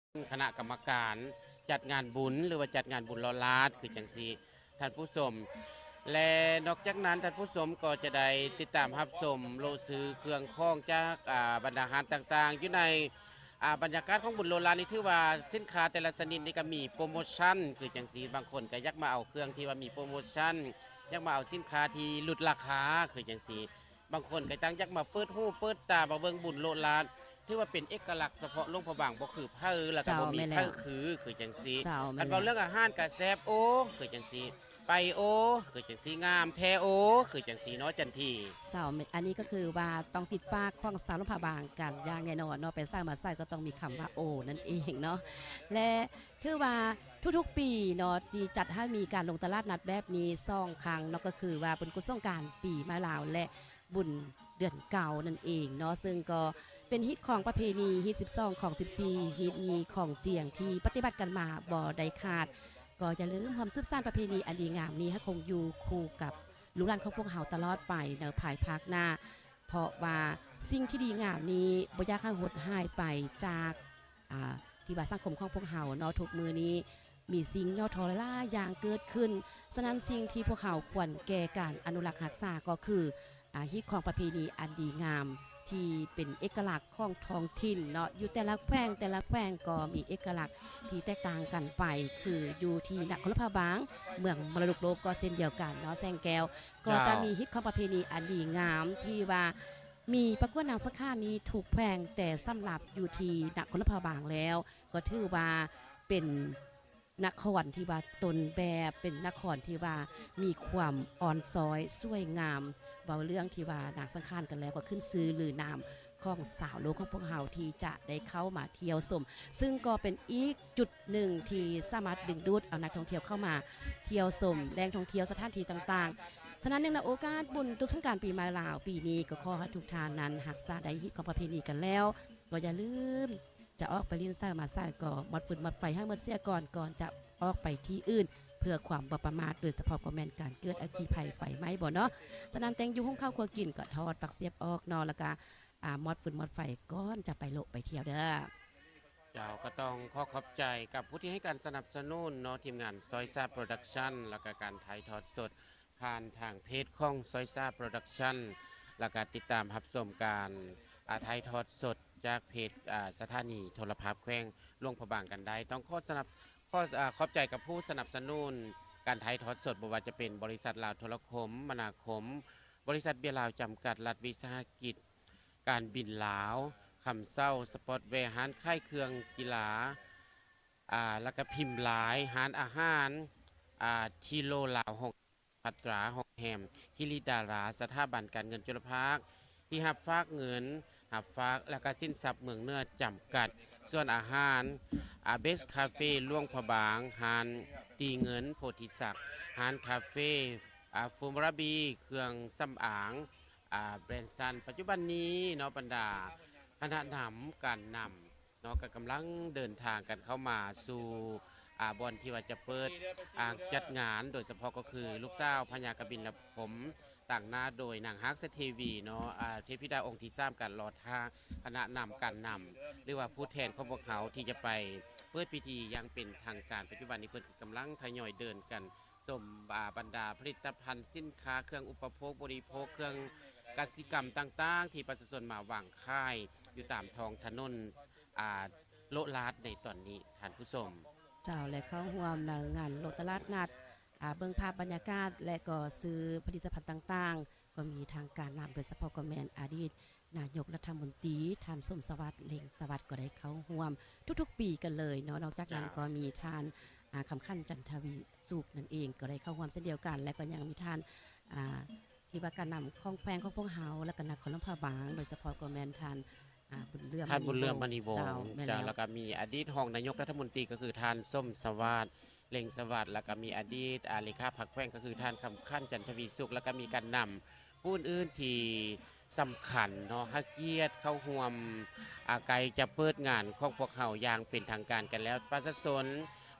ຄະນະກຳມະການຈັດງານບຸນ ຫຼືວ່າຈັດງານບຸນເລາະລາດ ຄືຈັ່ງຊີ້ ທ່ານຜູ້ຊົມ. ແລະ ນອກຈາກນັ້ນ ທ່ານຜູ້ຊົມກໍຈະໄດ້ຕິດຕາມຮັບຊົມໂລະຊື່ເຄື່ອງຂອງຈາກ ອ່າ ບັນດາຮ້ານຕ່າງໆ ຢູ່ໃນ ອ່າ ບັນຍາກາດຂອງບຸນໂລະລາດນີ້ ຖືວ່າສິນຄ້າແຕ່ລະຊະນິດນີ້ກໍມີໂປຣໂມຊັນ ຄືຈັ່ງຊີ້. ບາງຄົນກໍຢາກມາເອົາເຄື່ອງທີ່ວ່າມີໂປຣໂມຊັນ, ຢາກມາເອົາສິນຄ້າທີ່ຫຼຸດລາຄາ ຄືຈັ່ງຊີ້. ບາງຄົນກໍຕັ້ງຢາກມາເປີດຫູເປີດຕາ ມາເບິ່ງບຸນໂລະລາດ ຖືວ່າເປັນເອກະລັກສະເພາະຫຼວງພະບາງ ບໍ່ຄືໃຜ ແລ້ວກໍ ເຈົ້າ ບໍ່ມີ ແມ່ນແລ້ວ ໃຜຄື ຄືຈັ່ງຊີ້. ເຈົ້າ ແມ່ນ ຄັນເວົ້າເລື່ອງອາຫານກໍແຊບ ໂອ້ ຄືຈັ່ງຊີ້ ໄປ ໂອ້ ຄືຈັ່ງຊີ້ ງາມແທ້ ໂອ້ ຄືຈັ່ງຊີ້ເນາະ ຈັນທີ. ເຈົ້າ ແມ່ນ ອັນນີ້ກໍຄືວ່າຕ້ອງຕິດປາກຂອງຊາວຫຼວງພະບາງກັນຢ່າງແນ່ນອນເນາະ, ໄປໃສມາໃສກໍຕ້ອງມີຄຳວ່າ ໂອ້ ນັ້ນເອງເນາະ. ແລະ ຖືວ່າທຸກໆປີເນາະ ທີ່ຈັດໃຫ້ມີການລົງຕະຫຼາດນັດແບບນີ້ສອງຄັ້ງເນາະ, ກໍຄືວ່າບຸນກຸສົງການປີໃໝ່ລາວ ແລະ ບຸນເດືອນເກົ້ານັ້ນເອງເນາະ, ເຊິ່ງກໍເປັນຮີດຂອງປະເພນີ ຮີດສິບສອງ ຂອງສິບສີ່ ຮີດຍີ່ຂອງຈຽງ ທີ່ປະຕິບັດກັນມາບໍ່ໄດ້ຂາດ. ກໍຢ່າລືມຮ່ວມສືບສານປະເພນີອັນດີງາມນີ້ໃຫ້ຄົງຢູ່ຄູ່ກັບລູກຫຼານຂອງພວກເຮົາຕະຫຼອດໄປໃນພາຍພາກໜ້າ, ເພາະວ່າສິ່ງທີ່ດີງາມນີ້ບໍ່ຢາກໃຫ້ຫົດຫາຍໄປຈາກ ອ່າ ທີ່ວ່າສັງຄົມຂອງພວກເຮົາເນາະ. ທຸກມື້ນີ້ມີສິ່ງຫຍໍ້ທໍ້ຫຼາຍໆຢ່າງເກີດຂຶ້ນ, ສະນັ້ນສິ່ງທີ່ພວກເຮົາຄວນແກ່ການອະນຸລັກຮັກສາກໍຄື ອ່າ ຮີດຄອງປະເພນີອັນດີງາມ ທີ່ເປັນເອກະລັກຂອງທ້ອງຖິ່ນເນາະ, ຢູ່ແຕ່ລະແຂວງ ແຕ່ລະແຂວງກໍມີເອກະລັກທີ່ແຕກຕ່າງກັນໄປ, ຄືຢູ່ທີ່ນະຄອນຫຼວງພະບາງ ເມືອງມໍລະດົກໂລກກໍເຊັ່ນດຽວກັນເນາະ ແສງແກ້ວ, ກໍຈະ ເຈົ້າ ມີຮີດຄອງປະເພນີອັນດີງາມທີ່ວ່າມີປະກວດນາງສັງຂານນີ້ທຸກແຂວງ, ແຕ່ສຳລັບຢູ່ທີ່ນະຄອນຫຼວງພະບາງແລ້ວ ກໍຖືວ່າເປັນ ນະຄອນທີ່ວ່າຕົ້ນແບບ, ເປັນນະຄອນທີ່ວ່າມີຄວາມອ່ອນຊ້ອຍສວຍງາມ. ເວົ້າເລື່ອງທີ່ວ່ານາງສັງຂານກັນແລ້ວ ກໍຂຶ້ນຊື່ລືນາມຂອງຊາວໂລກຂອງພວກເຮົາທີ່ຈະໄດ້ເຂົ້າມາທ່ຽວຊົມ, ຊຶ່ງກໍເປັນອີກຈຸດໜຶ່ງທີ່ສາມາດດຶງດູດເອົານັກທ່ອງທ່ຽວເຂົ້າມາທ່ຽວຊົມແຫຼ່ງທ່ອງທ່ຽວສະຖານທີ່ຕ່າງໆ. ສະນັ້ນ ເນື່ອງໃນໂອກາດບຸນຕຸດສົງການປີໃໝ່ລາວປີນີ້ ກໍຂໍໃຫ້ທຸກທ່ານນັ້ນຮັກສາໄດ້ຮີດຄອງປະເພນີກັນແລ້ວ ກໍຢ່າລືມ ຈະອອກໄປຫຼິ້ນໃສມາໃສກໍໝົດຟືນໝົດໄຟໃຫ້ໝົດເສຍກ່ອນ ກ່ອນຈະອອກໄປທີ່ອື່ນ ເພື່ອຄວາມບໍ່ປະໝາດ, ໂດຍສະເພາະກໍແມ່ນການເກີດອັກຄີໄພໄຟໄໝ້ບໍ່ເນາະ. ສະນັ້ນແຕ່ງຢູ່ຫຸງເຂົ້າຄົວກິນກໍຖອດປັກສຽບອອກເນາະ, ແລ້ວກະ ອ່າ ໝົດຟືນໝົດໄຟກ່ອນຈະໄປໂລະໄປທ່ຽວເດີ້. ເຈົ້າ ກໍຕ້ອງຂໍຂອບໃຈກັບຜູ້ທີ່ໃຫ້ການສະໜັບສະໜູນເນາະ, ທີມງານຊອຍຊາໂປຣດັກຊັນ ແລ້ວກະການຖ່າຍທອດສົດ ຜ່ານທາງເພຈຂອງຊອຍຊາໂປຣດັກຊັນ ແລ້ວກະຕິດຕາມຮັບຊົມການ ອ່າ ຖ່າຍທອດສົດຈາກເພຈ ອ່າ ສະຖານີໂທລະພາບແຂວງຫຼວງພະບາງກັນໄດ້. ຕ້ອງຂໍສະໜັບ ຂໍ ອ່າ ຂອບໃຈກັບຜູ້ສະໜັບສະໜູນການຖ່າຍທອດສົດ, ບໍ່ວ່າຈະເປັນບໍລິສັດລາວໂທລະຄົມມະນາຄົມ, ບໍລິສັດເບຍລາວຈຳກັດ, ລັດວິສາຫະກິດການບິນລາວ, ຄຳເຊົ້າສະປອດແວ, ຮ້ານຂາຍເຄື່ອງກິລາ, ອ່າ ແລ້ວກະພິມລາຍ, ຮ້ານອາຫານ, ອ່າ ທີໂລລາວ, ໂຮງ ພັດຕາ, ໂຮງແຮມ, ທິລິດາລາ, ສະຖາບັນການເງິນຈຸລະພາກ, ທີ່ຮັບຝາກເງິນ, ຮັບຝາກ ແລະ ກະສິນຊັບເມືອງເໜືອຈຳກັດ, ສວນອາຫານ, ອາ ເບສຄາເຟຫຼວງພະບາງ, ຮ້ານຕີເງິນໂພທິສັກ, ຮ້ານຄາເຟ, ອາ ຟູມາລາບີ, ເຄື່ອງສຳອາງ, ອາ ແບຣນຊັນ. ປັດຈຸບັນນີ້ເນາະ ບັນດາຄະນະນຳ ການນຳ ເນາະ ກໍກຳລັງເດີນທາງກັນເຂົ້າມາສູ່ ອ່າ ບ່ອນທີ່ວ່າຈະເປີດ ອ່າ ຈັດງານ, ໂດຍສະເພາະກໍຄືລູກສາວພະຍາກະບິນລະພົມ ຕາງໜ້າໂດຍນາງຮາກສະເທວີເນາະ ອ່າ ເທບທິດາອົງທີສາມ ກໍລໍຖ້າຄະນະນຳການນຳ ຫຼືວ່າຜູ້ແທນຂອງພວກເຮົາທີ່ຈະໄປເປີດພິທີຢ່າງເປັນທາງການ. ປັດຈຸບັນນີ້ເພິ່ນກຳລັງທະຍອຍເດີນກັນ ສົມ ອ່າ ບັນດາຜະລິດຕະພັນສິນຄ້າ ເຄື່ອງອຸປະໂພກບໍລິໂພກ ເຄື່ອງກະສິກຳຕ່າງໆ ທີ່ປະຊາຊົນມາວາງຂາຍຢູ່ຕາມທ້ອງຖະໜົນ ອ່າ ໂລະລາດໃນຕອນນີ້ ທ່ານຜູ້ຊົມ. ເຈົ້າ ແລະ ເຂົ້າຮ່ວມໃນງານໂລະຕະຫຼາດນັດ ອ່າ ເບິ່ງພາບບັນຍາກາດ ແລະ ກໍຊື້ຜະລິດຕະພັນຕ່າງໆ ກໍມີທັງການນຳ ໂດຍສະເພາະກໍແມ່ນອະດີດ ນາຍົກລັດຖະມົນຕີ ທ່ານ ສົມສະຫວັດ ເລັ່ງສະຫວັດ ກໍໄດ້ເຂົ້າຮ່ວມທຸກໆປີກັນເລີຍເນາະ. ນອກຈາກນັ້ນ ເຈົ້າ ກໍມີທ່ານ ອ່າ ຄຳຂັນ ຈັນທະວີສຸກ ນັ້ນເອງ ກໍໄດ້ເຂົ້າຮ່ວມເຊັ່ນດຽວກັນ ແລະ ກໍຍັງມີທ່ານ ອ່າ ທີ່ວ່າການນຳຂອງແຂວງຂອງພວກເຮົາ ແລະ ກໍນະຄອນຫຼວງພະບາງ ໂດຍສະເພາະກໍແມ່ນທ່ານ ອ່າ ບຸນເລື່ອມ ທ່ານບຸນເລື່ອມ ມະນີວົງ ມະນີວົງ ເຈົ້າ ແມ່ນແລ້ວ ແລ້ວກໍມີອະດີດຮອງນາຍົກລັດຖະມົນຕີ ກໍຄືທ່ານ ສົມສະຫວັດ ເລັ່ງສະຫວັດ ແລ້ວກໍມີອະດີດ ອາ ເລຂາພັກແຂວງ ກໍຄືທ່ານ ຄຳຂັນ ຈັນທະວີສຸກ ແລ້ວກໍມີການນຳ ຜູ້ອື່ນໆທີ່ສຳຄັນເນາະ ໃຫ້ກຽດເຂົ້າຮ່ວມ ອາ ໃກ້ຈະເປີດງານຂອງພວກເຮົາຢ່າງເປັນທາງການກັນແລ້ວ. ປະຊາຊົນ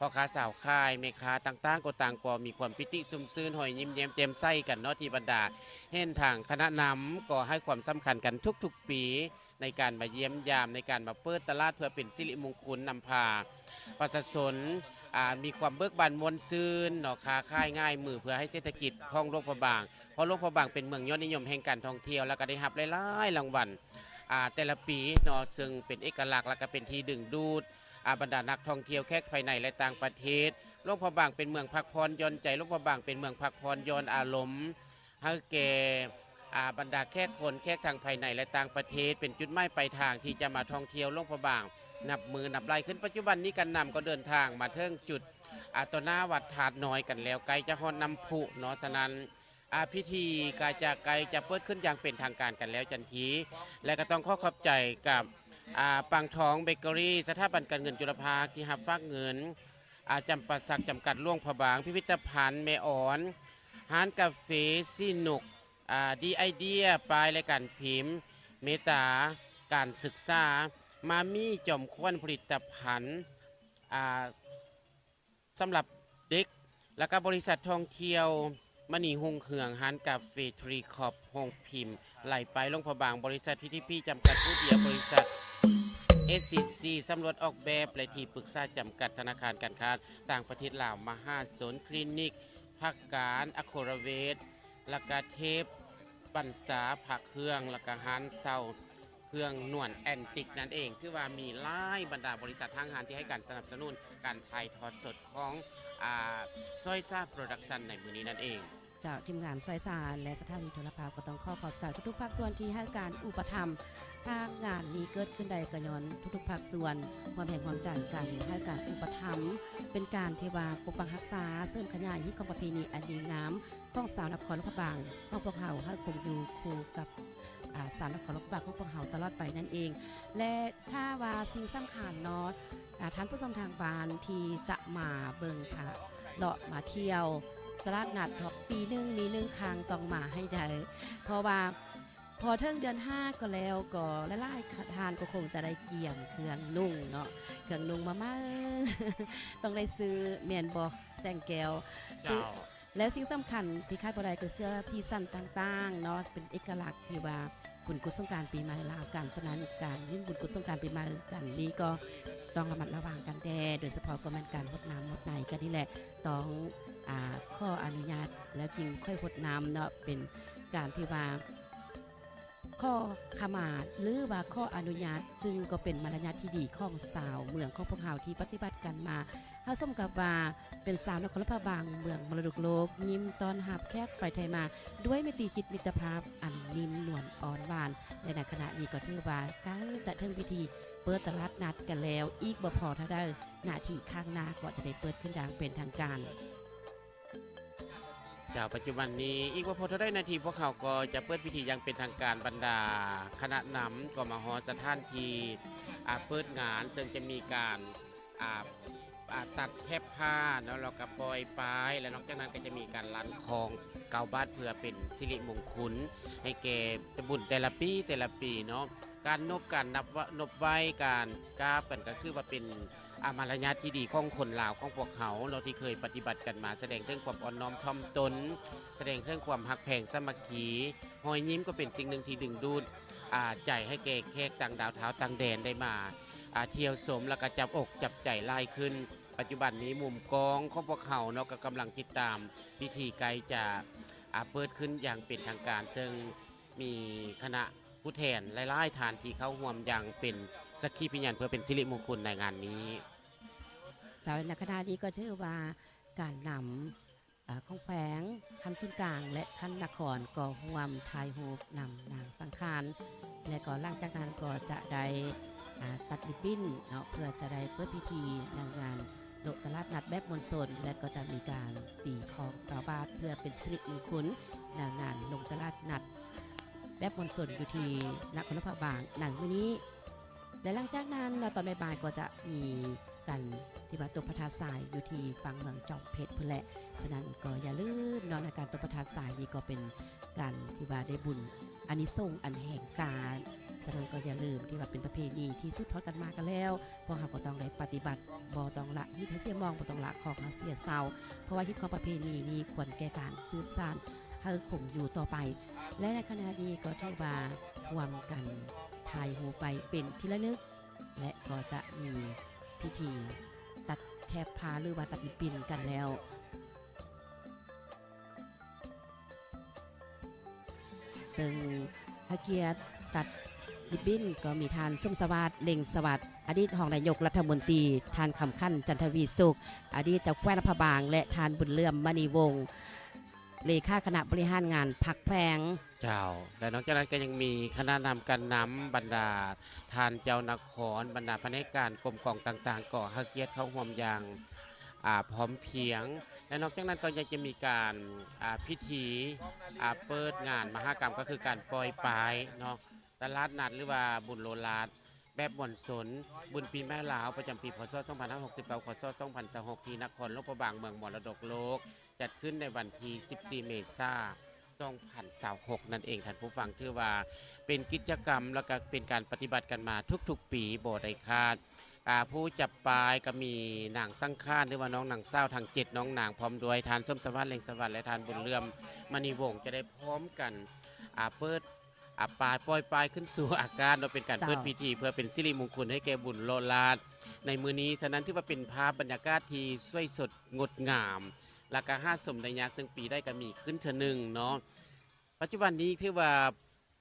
ພໍ່ຄ້າຊາວຂາຍ ແມ່ຄ້າຕ່າງໆ ກໍຕ່າງກໍມີຄວາມປີຕິຊຸ່ມຊື່ນ ຮອຍຍິ້ມແຍ້ມແຈ່ມໃສກັນເນາະ ທີ່ບັນດາເຫັນທາງຄະນະນຳກໍໃຫ້ຄວາມສຳຄັນກັນທຸກໆປີ ໃນການມາຢ້ຽມຢາມ ໃນການມາເປີດຕະຫຼາດ ເພື່ອເປັນສິລິມຸງຄຸນນຳພາປະຊາຊົນ ອ່າ ມີຄວາມເບີກບານມ່ວນຊື່ນເນາະ ຄ້າຂາຍງ່າຍມື ເພື່ອໃຫ້ເສດຖະກິດຂອງຫຼວງພະບາງ ເພາະຫຼວງພະບາງເປັນເມືອງຍອດນິຍົມແຫ່ງການທ່ອງທ່ຽວ ແລ້ວກໍໄດ້ຮັບຫຼາຍໆລາງວັນ ອ່າ ແຕ່ລະປີເນາະ ເຊິ່ງເປັນເອກະລັກ ແລ້ວກໍເປັນທີ່ດຶງດູດ ອ່າ ບັນດານັກທ່ອງທ່ຽວແຂກພາຍໃນ ແລະ ຕ່າງປະເທດ. ຫຼວງພະບາງເປັນເມືອງພັກຜ່ອນຢ່ອນໃຈ, ຫຼວງພະບາງເປັນເມືອງພັກຜ່ອນຢ່ອນອາລົມ ໃຫ້ແກ່ ອ່າ ບັນດາແຂກຄົນ ແຂກທັງພາຍໃນ ແລະ ຕ່າງປະເທດ ເປັນຈຸດໝາຍປາຍທາງທີ່ຈະມາທ່ອງທ່ຽວຫຼວງພະບາງ ນັບມື້ນັບຫຼາຍຂຶ້ນ. ປັດຈຸບັນນີ້ການນຳກໍເດີນທາງມາເຖິງຈຸດ ອ່າ ຕໍ່ໜ້າວັດທາດນ້ອຍກັນແລ້ວ ໃກ້ຈະຮອດນ້ຳພຸເນາະ. ສະນັ້ນ ອ່າ ພິທີກໍຈະໃກ້ຈະເປີດຂຶ້ນຢ່າງເປັນທາງການກັນແລ້ວທັນທີ ແລະ ກໍຕ້ອງຂໍຂອບໃຈກັບ ອ່າ ປາງທອງເບເກີຣີ ສະຖາບັນການເງິນຈຸລະພາກທີ່ຮັບຝາກເງິນ ອ່າ ຈຳປາສັກຈຳກັດຫຼວງພະບາງ, ພິພິທະພັນແມ່ອອນ, ຮ້ານກາເຟສີໜຸກ, ອ່າ ດີໄອເດຍ, ປ້າຍ ແລະ ການພິມ, ເມດຕາການສຶກສາ, ມາມີ້ ຈອມຂວັນ ຜະລິດຕະພັນ ອ່າ ສຳລັບເດັກ ແລ້ວກໍບໍລິສັດທ່ອງທ່ຽວມະນີຮຸ່ງເຮືອງ, ຮ້ານກາເຟທຣີຄອບ, ໂຮງພິມໄຫຼໄປຫຼວງພະບາງ, ບໍລິສັດທີທີພີຈຳກັດຜູ້ດຽວ, ບໍລິສັດເອສຊີຊີສຳຫຼວດອອກແບບ ແລະ ທີ່ປຶກສາຈຳກັດ, ທະນາຄານການຄ້າຕ່າງປະເທດລາວ, ມະຫາຊົນ, ຄລີນິກພັກການ, ອາໂຄລາເວດ ແລ້ວກະເທບບັນຊາ, ພະເຄື່ອງ ແລ້ວກະຮ້ານເຊົ່າເຄື່ອງນວນແອນຕິກນັ້ນເອງ. ຖືວ່າມີຫຼາຍບັນດາບໍລິສັດຫ້າງຮ້ານທີ່ໃຫ້ການສະໜັບສະໜູນການຖ່າຍທອດສົດຂອງ ອາ ຊ້ອຍຊາໂປຣດັກຊັນໃນມື້ນີ້ນັ້ນເອງ. ເຈົ້າ, ທີມງານຊ້ອຍຊາ ແລະ ສະຖານີໂທລະພາບກໍຕ້ອງຂໍຂອບໃຈທຸກໆພາກສ່ວນທີ່ໃຫ້ການອຸປະຖຳ. ຖ້າງານນີ້ເກີດຂຶ້ນໄດ້ກໍຍ້ອນທຸກໆພາກສ່ວນຮ່ວມແຮງຮ່ວມໃຈກັນໃຫ້ການອຸປະຖຳ, ເປັນການທີ່ວ່າປົກປັກຮັກສາ, ເສີມຂະຫຍາຍຮີດຄອງປະເພນີອັນດີງາມ ຂອງຊາວນະຄອນຫຼວງພະບາງຂອງພວກເຮົາໃຫ້ຄົງຢູ່ຄູ່ກັບ ອາ ຊາວນະຄອນຫຼວງພະບາງຂອງພວກເຮົາຕະຫຼອດໄປນັ້ນເອງ. ແລະ ຖ້າວ່າສິ່ງສຳຄັນເນາະ ອາ ທ່ານຜູ້ຊົມທາງບ້ານທີ່ຈະມາເບິ່ງ ພາເລາະມາທ່ຽວຕະຫຼາດນັດເນາະ ປີໜຶ່ງມີໜຶ່ງຄັ້ງຕ້ອງມາໃຫ້ໄດ້ ເພາະວ່າພໍເຖິງເດືອນຫ້າກໍແລ້ວ ກໍຫຼາຍໆທ່ານກໍຄົງຈະໄດ້ກຽມເຄື່ອງນຸ່ງເນາະ ເຄື່ອງນຸ່ງມາໃໝ່ ຕ້ອງໄດ້ຊື້ແມ່ນບໍ່ ແສງແກ້ວ? ເຈົ້າ. ແລະ ສິ່ງສຳຄັນທີ່ຂາດບໍ່ໄດ້ກໍເສື້ອສີສັນຕ່າງໆເນາະ ເປັນເອກະລັກທີ່ວ່າບຸນກຸດສົງການປີໃໝ່ລາວກັນ. ສະນັ້ນ ການຫຼິ້ນບຸນກຸດສົງການປີໃໝ່ກັນນີ້ກໍຕ້ອງລະມັດລະວັງກັນແດ່ ໂດຍສະເພາະກໍແມ່ນການຫົດນ້ຳຫົດໃນກັນນີ້ແຫຼະ ຕ້ອງ ອາ ຂໍອະນຸຍາດແລ້ວຈຶ່ງຄ່ອຍຫົດນ້ຳເນາະ ເປັນການທີ່ວ່າ ຂໍຂະມາ ຫຼືວ່າຂໍອະນຸຍາດ ຊຶ່ງກໍເປັນມາລະຍາດທີ່ດີຂອງຊາວເມືອງຂອງພວກເຮົາທີ່ປະຕິບັດກັນມາ. ເຮົາສົມກັບວ່າເປັນຊາວນະຄອນຫຼວງພະບາງ ເມືອງມໍລະດົກໂລກ ຍິ້ມຕ້ອນຮັບແຂກໄປໄທມາ ດ້ວຍມິຕິຈິດມິດຕະພາບອັນນິ້ມນວນອ່ອນຫວານ ແລະ ໃນຂະນະນີ້ກໍຖືວ່າໃກ້ຈະເຖິງພິທີເປີດຕະຫຼາດນັດກັນແລ້ວ ອີກບໍ່ພໍເທົ່າໃດ ນາທີຂ້າງໜ້າກໍຈະໄດ້ເປີດຂຶ້ນຢ່າງເປັນທາງການ. ເຈົ້າ, ປັດຈຸບັນນີ້ອີກບໍ່ພໍເທົ່າໃດນາທີ ພວກເຮົາກໍຈະເປີດພິທີຢ່າງເປັນທາງການ. ບັນດາຄະນະນຳກໍມາຮອດສະຖານທີ່ ອາ ເປີດງານ ເຊິ່ງຈະມີການ ອາ ອາ ຕັດແຖບຜ້າເນາະ ແລ້ວກໍປ່ອຍປ້າຍ ແລະ ນອກຈາກນັ້ນກໍຈະມີການລັ່ນຄ້ອງເກົ້າບາດ ເພື່ອເປັນສິລິມຸງຄຸນໃຫ້ແກ່ບຸນແຕ່ລະປີ ແຕ່ລະປີເນາະ. ການນົບ ການນັບ ນົບໄຫວ້ ການກາບກັນ ກໍຖືວ່າເປັນ ອາ ມາລະຍາດທີ່ດີຂອງຄົນລາວຂອງພວກເຮົາເນາະ ທີ່ເຄີຍປະຕິບັດກັນມາ ສະແດງເຖິງຄວາມອ່ອນນ້ອມຖ່ອມຕົນ ສະແດງເຖິງຄວາມຮັກແພງສາມັກຄີ. ຮອຍຍິ້ມກໍເປັນສິ່ງໜຶ່ງທີ່ດຶງດູດ ອາ ໃຈໃຫ້ແກ່ແຂກຕ່າງດ້າວ ຊາວຕ່າງແດນໄດ້ມາ ອາ ທ່ຽວຊົມ ແລ້ວກໍຈັບອົກຈັບໃຈຫຼາຍຂຶ້ນ. ປັດຈຸບັນນີ້ມຸມກ້ອງຂອງພວກເຮົາເນາະ ກໍກຳລັງຕິດຕາມພິທີໃກ້ຈະ ອາ ເປີດຂຶ້ນຢ່າງເປັນທາງການ ເຊິ່ງມີຄະນະ ຜູ້ແທນຫຼາຍໆທ່ານທີ່ເຂົ້າຮ່ວມຢ່າງເປັນສັກຂີພະຍານ ເພື່ອເປັນສິລິມຸງຄຸນໃນງານນີ້. ເຈົ້າ, ໃນຂະນະນີ້ກໍຖືວ່າການນຳ ອາ ຂອງແຂວງ ຂັ້ນສູນກາງ ແລະ ຂັ້ນນະຄອນ ກໍຮ່ວມຖ່າຍຮູບນຳນາງສັງຂານ ແລະ ກໍຫຼັງຈາກນັ້ນກໍຈະໄດ້ ອາ ຕັດລິບບິ້ນເນາະ ເພື່ອຈະໄດ້ເປີດພິທີໃນງານໂລະຕະຫຼາດນັດແບບມວນຊົນ ແລະ ກໍຈະມີການຕີຄ້ອງເກົ້າບາດ ເພື່ອເປັນສິລິມຸງຄຸນໃນງານລົງຕະຫຼາດນັດ ແບບມວນຊົນຢູ່ທີ່ນະຄອນຫຼວງພະບາງໃນມື້ນີ້ ແລະ ຫຼັງຈາກນັ້ນເນາະ ຕອນບ່າຍໆກໍຈະມີການທີ່ວ່າຕົບພະທາດຊາຍຢູ່ທີ່ຝັ່ງເມືອງຈອມເພັດພຸ້ນແຫຼະ. ສະນັ້ນກໍຢ່າລືມເນາະ ໃນການຕົບພະທາດຊາຍນີ້ກໍເປັນການທີ່ວ່າໄດ້ບຸນອານິສົງອັນແຮງກ້າ. ສະນັ້ນກໍຢ່າລືມທີ່ວ່າເປັນປະເພນີທີ່ສືບທອດກັນມາກໍແລ້ວ ພວກເຮົາກໍຕ້ອງໄດ້ປະຕິບັດ ບໍ່ຕ້ອງລະຮີດໃຫ້ເສຍໝອງ ບໍ່ຕ້ອງລະຄອງໃຫ້ເສຍເຊົາ ເພາະວ່າຮີດຄອງປະເພນີນີ້ຄວນແກ່ການສືບສານໃຫ້ຄົງຢູ່ຕໍ່ໄປ ແລະ ໃນຂະນະນີ້ກໍຖືວ່າຮ່ວມກັນ ຖ່າຍຮູບໄວ້ເປັນທີ່ລະນຶກ ແລະ ກໍຈະມີພິທີຕັດແຖບຜ້າ ຫຼືວ່າຕັດລິບບິນກັນແລ້ວ. ເຊິ່ງໃຫ້ກຽດຕັດລິບບິນກໍມີທ່ານ ສົມສະຫວາດ ເລັ່ງສະຫວັດ ອະດີດຮອງນາຍົກລັດຖະມົນຕີ, ທ່ານ ຄຳຂັນ ຈັນທະວີສຸກ ອະດີດເຈົ້າແຂວງຫຼວງພະບາງ ແລະ ທ່ານ ບຸນເຫຼື້ອມ ມະນີວົງ ເລຂາຄະນະບໍລິຫານງານພັກແຂວງ. ເຈົ້າ ແລະ ນອກຈາກນັ້ນກໍຍັງມີຄະນະນຳການນຳ, ບັນດາທ່ານເຈົ້ານະຄອນ, ບັນດາພະແນກການກົມກອງຕ່າງໆ ກໍໃຫ້ກຽດເຂົ້າຮ່ວມຢ່າງ ອ່າ ພ້ອມພຽງ ແລະ ນອກຈາກນັ້ນກໍຍັງຈະມີການ ອ່າ ພິທີ ອ່າ ເປີດງານມະຫະກຳ ກໍຄືການປ່ອຍປາຍເນາະ ຕະຫຼາດນັດ ຫຼືວ່າບຸນໂລະລາດແບບມວນຊົນ ບຸນປີໃໝ່ລາວ ປະຈຳປີ ພ.ສ. ສອງພັນຫ້າຮ້ອຍຫົກສິບເກົ້າ ຄ.ສ. ສອງພັນຊາວຫົກ ທີ່ນະຄອນຫຼວງພະບາງ ເມືອງມໍລະດົກໂລກ ຈັດຂຶ້ນໃນວັນທີສິບສີ່ ເມສາ ສອງພັນຊາວຫົກ ນັ້ນເອງ ທ່ານຜູ້ຟັງ. ຖືວ່າເປັນກິດຈະກຳ ແລ້ວກໍເປັນການປະຕິບັດກັນມາທຸກໆປີບໍ່ໄດ້ຂາດ. ອ່າ ຜູ້ຈັບປາຍກໍມີນາງສັງຂານ ຫຼືວ່ານ້ອງນາງສາວທັງເຈັດນ້ອງນາງ ພ້ອມດ້ວຍທ່ານ ສົມສະຫວາດ ເລັ່ງສະຫວັດ ແລະ ທ່ານ ບຸນເຫຼື້ອມ ມະນີວົງ ຈະໄດ້ພ້ອມກັນ ອ່າ ເປີດ ອ່າ ປາຍ ປ່ອຍປາຍຂຶ້ນສູ່ອາກາດເນາະ ເປັນການ ເຈົ້າ ເປີດພິທີ ເພື່ອເປັນສິລິມຸງຄຸນໃຫ້ແກ່ບຸນໂລະລາດໃນມື້ນີ້. ສະນັ້ນ ຖືວ່າເປັນພາບບັນຍາກາດທີ່ສວຍສົດງົດງາມ ແລ້ວກໍຫາຊົມໄດ້ຍາກ ເຊິ່ງປີໃດກໍມີຂຶ້ນເທື່ອໜຶ່ງເນາະ. ປັດຈຸບັນນີ້ຖືວ່າ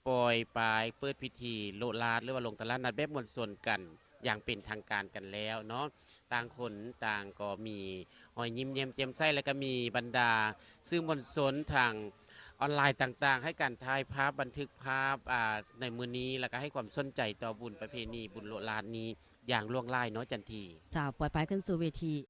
ປ່ອຍປາຍເປີດພິທີໂລະລາດ ຫຼືວ່າລົງຕະຫຼາດນັດແບບມວນຊົນກັນຢ່າງເປັນທາງການກັນແລ້ວເນາະ. ຕ່າງຄົນຕ່າງກໍມີຮອຍຍິ້ມແຍ້ມແຈ່ມໃສ ແລ້ວກໍມີບັນດາສື່ມວນຊົນທາງອອນລາຍຕ່າງໆ ໃຫ້ການຖ່າຍພາບ ບັນທຶກພາບ ອ່າ ໃນມື້ນີ້ ແລ້ວກໍໃຫ້ຄວາມສົນໃຈຕໍ່ບຸນປະເພນີບຸນໂລະລາດນີ້ຢ່າງຫຼວງຫຼາຍເນາະ ຈັນທີ. ເຈົ້າ ປ່ອຍປາຍຂຶ້ນສູ່ເວທີ.